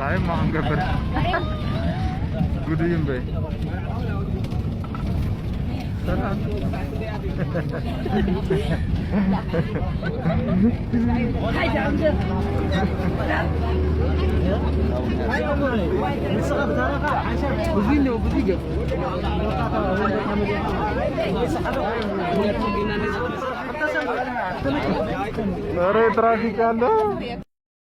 ኣይ፣ ማ ክንገብር? ጉዱ እዩ እምበይ። ሰላም። ብዙ ነው፣ ብዙ ይገብ። ኧረ ትራፊክ አለ።